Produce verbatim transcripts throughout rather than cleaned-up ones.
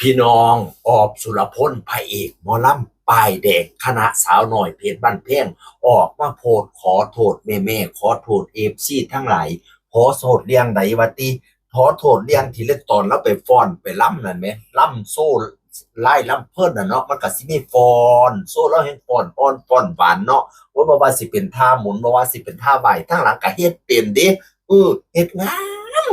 พี่น้อง ออบ สุรพล พระเอกหมอลำป้ายแดง คณะสาวน้อยเพชรบ้านแพง ออกมาโพสต์ขอโทษแม่ๆ ขอโทษ เอฟซี ทั้งหลาย ขอโทษเรื่องใดวะติ ขอโทษเรื่องที่เล็กตอนลาวไปฟ้อนไปลำนั่นแหม ลำโชว์ลายลำเพลินน่ะเนาะ มันก็สิมีฟ้อนโชว์ ลาวแฮ่งฟ้อนอ่อนฟ้อนหวานเนาะ โอ้ย บ่ว่าสิเป็นท่าหมุน บ่ว่าสิเป็นท่าไหว้ ทางหลังก็เฮ็ดเป็นเด้ เออ เฮ็ดงา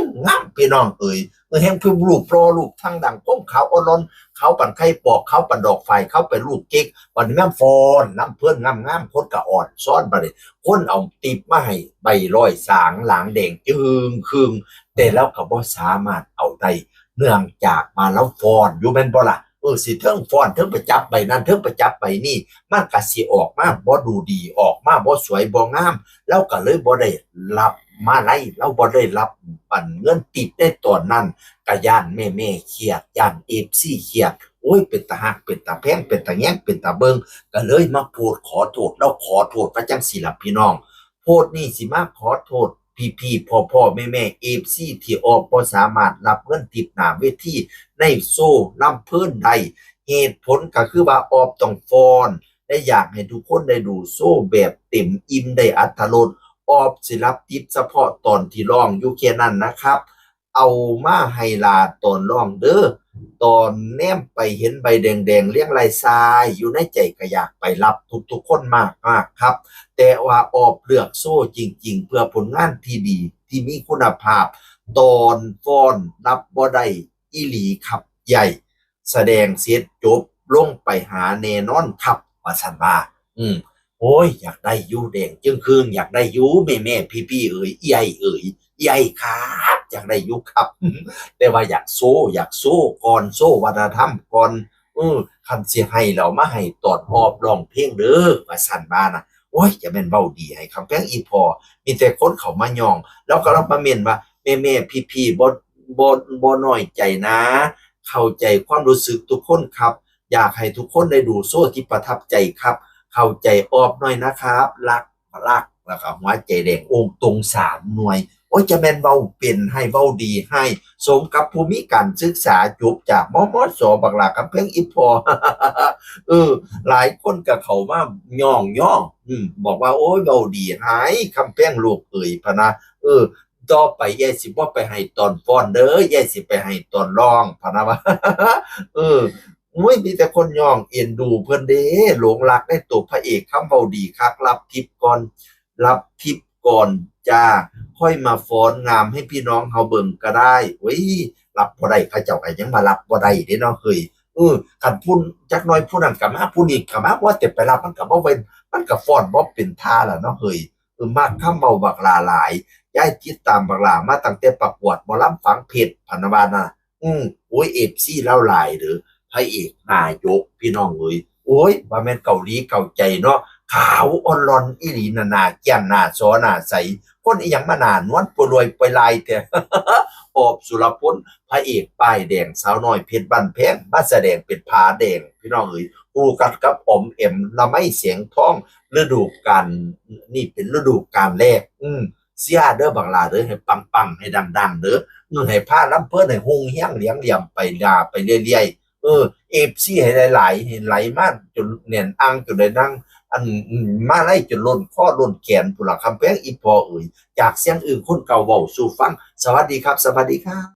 มงามพี่น้องเอ๋ย เออ แฮ่งคือรูปหล่อรูปทางดัง ผมขาวอ่อนหล่อน ขาวปานไข่ปอก ขาวปานดอกฝาย ขาวปานลูกเก๊ก บัดนี้นำฟ้อนนำเพลินงามๆ คนก็อ่อนซ้อน บัดนี้คนเอาติ๊บมาให้ใบร้อยสางหลางแดงจึ่งครึ่ง แต่ลาวก็บ่สามารถเอาได้ เนื่องจากว่าลาวฟ้อนอยู่แม่นบ่ล่ะ เออ สิเทิงฟ้อนเทิงไปจับใบนั้นเทิงไปจับใบนี้ มันก็สิออกมาบ่ดูดี ออกมาบ่สวยบ่งาม ลาวก็เลยบ่ได้รับมาลัย ลาวบ่ได้รับอันเงินติ๊บในตอนนั้น ก็ย้านแม่ๆเครียด ย้านเอฟซีเครียด โอ้ย เป็นตาฮัก เป็นตาแพง เป็นตาแยง เป็นตาเบิ่ง ก็เลยมาโพสต์ขอโทษ ลาวขอโทษว่าจั่งซี้ล่ะพี่น้อง โพสต์นี้สิมาขอโทษพี่ๆ พ่อๆ แม่ๆ เอฟซี ที่ออบบ่สามารถรับเงินติ๊บหน้าเวทีในโชว์ลำเพลินได้ เหตุผลก็คือว่าออบต้องฟ้อน และอยากให้ทุกคนได้ดูโชว์แบบเต็มอิ่มได้อรรถรส ออบสิรับติ๊บเฉพาะตอนที่ร้องอยู่แค่นั้นนะครับ เอามาให้หล้าตอนร้องเด้อ ตอนแนมไปเห็นใบแดงๆเรียงรายทราย อยู่ในใจก็อยากไปรับทุกๆคนมากๆครับ แต่ว่าออบเลือกโชว์จริงๆ เพื่อผลงานที่ดี ที่มีคุณภาพ ตอนฟ้อนรับบ่ได้อีหลีครับ ใหญ่ แสดงเสร็จจบลงไปหาแน่นอนครับ ว่าซั่นว่า อืม โอ้ย อยากได้อยู่แดงจึ่งครึ่ง อยากได้อยู่แม่ๆ พี่ๆ เอ๋ย ใหญ่เอ๋ย ใหญ่ครับ อยากได้อยู่ครับ แต่ว่าอยากโชว์ อยากโชว์ก่อน โชว์วัฒนธรรมก่อน เออ คันสิให้แล้วมาให้ตอนออบร้องเพลงเด้อ ว่าซั่นว่านะ โอ้ย จะแม่นเว้าดีให้คำแพงอีพ่อ มีแต่คนเข้ามาย่อง แล้วก็ลาวมาเม้นว่า แม่ๆ พี่ๆ บ่ บ่ บ่น้อยใจนะ เข้าใจความรู้สึกทุกคนครับ อยากให้ทุกคนได้ดูโชว์ที่ประทับใจครับ เข้าใจออบหน่อยนะครับ รัก รัก แล้วก็หัวใจแดงองค์ตรงสามหน่วย โอ้ย จะแม่นเว้าเป็นให้ เว้าดีให้ สมกับผู้มีการศึกษาจบจาก มมส บักหล้าคำแพงอีพ่อ เออ หลายคนก็เข้ามาย่องย่อง อืม บอกว่า โอ้ย เว้าดีให้คำแพงลูกเอ๋ย พะนะ เออ ต่อไปยายสิบ่ไปให้ตอนฟ้อนเด้อ ยายสิไปให้ตอนร้อง พะนะว่า เออ โอ้ย มีแต่คนย่องเอ็นดูเพิ่นเด้ หลงรักในตัวพระเอกคำเว้าดีคัก รับทิปก่อน รับทิปก่อนจ้า ค่อยมาฟ้อนงามให้พี่น้องเฮาเบิ่งก็ได้ โอ้ย รับบ่ได้ เขาเจ้าก็ยังมารับบ่ได้เด้เนาะเฮ้ย เออ คันผู้จักหน่อยผู้นั้นก็มา ผู้นี้ก็มา ว่าแต่ไปรับมันก็บ่เป็น มันก็ฟ้อนบ่เป็นท่าล่ะเนาะเฮ้ย เออ มักคำเว้าบักหล้าหลาย ยายติดตามบักหล้ามาตั้งแต่ประกวดหมอลำฝังเพชร พะนะว่านะ อืม โอ้ย เอฟซี ลาวหลายเด้อ พระเอกหน้ายก พี่น้องเอ๋ย โอ้ย ว่าแม่นเกาหลีเกาใจเนาะ ขาวอ่อนหล่อนอีหลี หน้า หน้าแจ่ม หน้าสอ หน้าใส คนอีหยังมาหน้านวลปวยรวยปวยลายแท้ ออบ สุรพล พระเอกป้ายแดง สาวน้อยเพชรบ้านแพง มาแสดงเป็นผาแดง พี่น้องเอ๋ย คู่กันกับอ๋อมแอม ละไมแสงทอง ฤดูกาล นี่เป็นฤดูกาลแรก อืม เชียร์เด้อบักหล้าเด้อ ให้ปังๆ ให้ดังๆ เด้อ อืม ให้พาลำเพลินให้ฮุ่งเฮืองเหลืองเหลี่ยมไปหน้าไปเรื่อยๆ เออ เอฟซี ให้หลายๆ ให้ไหลมาจนแน่นอ่างจนได้นั่ง อัน อืม มาลัยจนล้นคอล้นแขนพุ้นล่ะ คำแพงอีพ่อเอ๋ย จากเสียงอึ้งคนเก่าเว้าสู่ฟัง สวัสดีครับ สวัสดีครับ